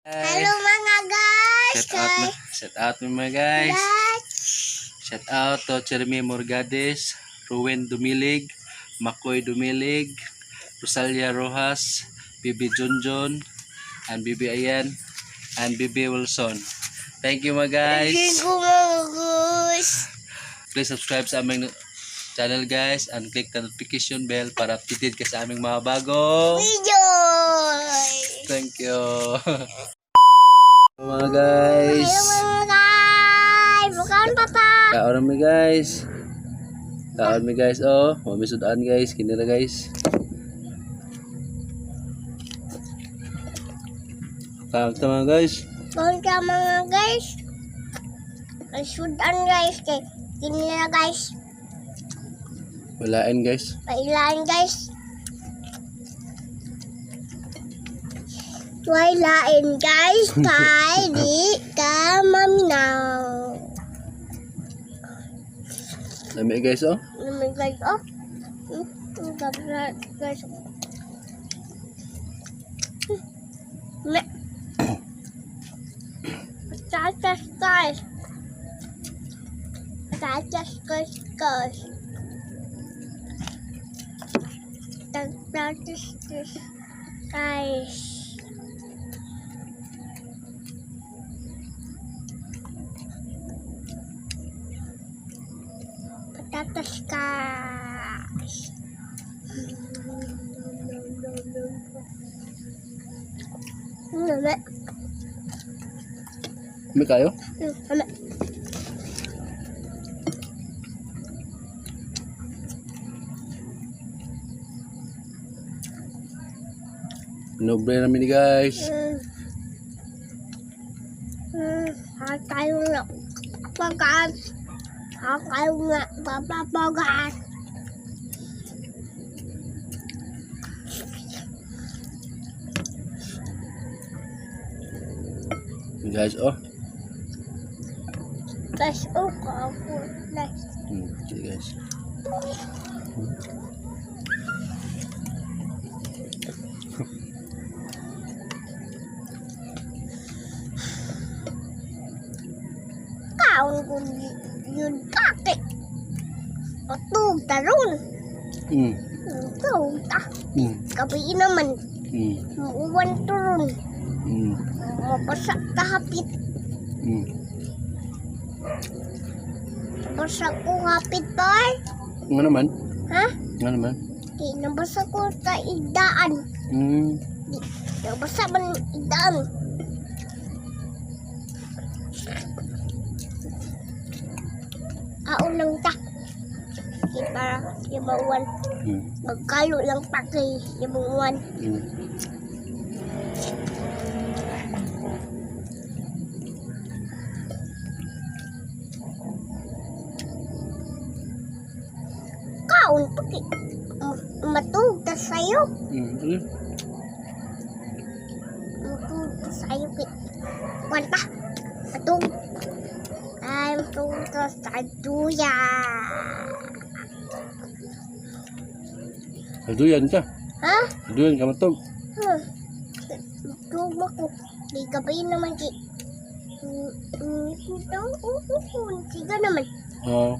Hello, mga guys. Shout out, shout out mga guys. Guys. Shout out to Jeremy Morgades, Ruwen Dumilig, Makoy Dumilig, Rosalia Rojas, Bibi Junjun, and Bibi Ayan, and Bibi Wilson. Thank you, mga guys. Thank you, mga guys. Please subscribe sa aming channel, guys, and click the notification bell para updated ka sa aming mga bagong Video. Thank you, mga guys. Hello, mga guys. Bukan papa. Kaon mi, guys. Kaon mi, guys, oh. Mamisudaan, guys, kinira, guys. Kaon ta, mga guys. Kaon ka, mga guys. Ang sudan, guys. Kay kinila, guys. Walain, guys. Pailaan, guys. Wailain, guys. Kay di ka maminaw. Lami, guys, oh. Naman, guys, oh. Guys. Me. Patatas, guys. Patatas, guys, guys. Patatas, guys. Guys. Patatas, guys. Lami. Lami kayo? Lami. Nobre namin ni guys. Tayo na pagkat. Tayo na papapagat. Guys, oh. Guys, oh, ako. Guys. Sige, guys. Kaon ko yun kaki. Patug taron. Tug ta. Gabi naman. Muuwan turon. Mabasa ta hapit. Nabasa ko hapit pa. Nga naman. Ha? Nga naman. Di, nabasa ko sa idaan. Di, nabasa man idaan. Aon lang ta. Di para ibawan. Magkalo lang ta kay ibawan. Kaon pa kay matug ta sayo. Ano? Matug ta sayo kay kwan pa. Matug. Ay, matug ta sa duya. Duyan ka. Ha? Duyan ka matog. Matug mo ko. Di gabi naman kay ito, siga naman. Oo.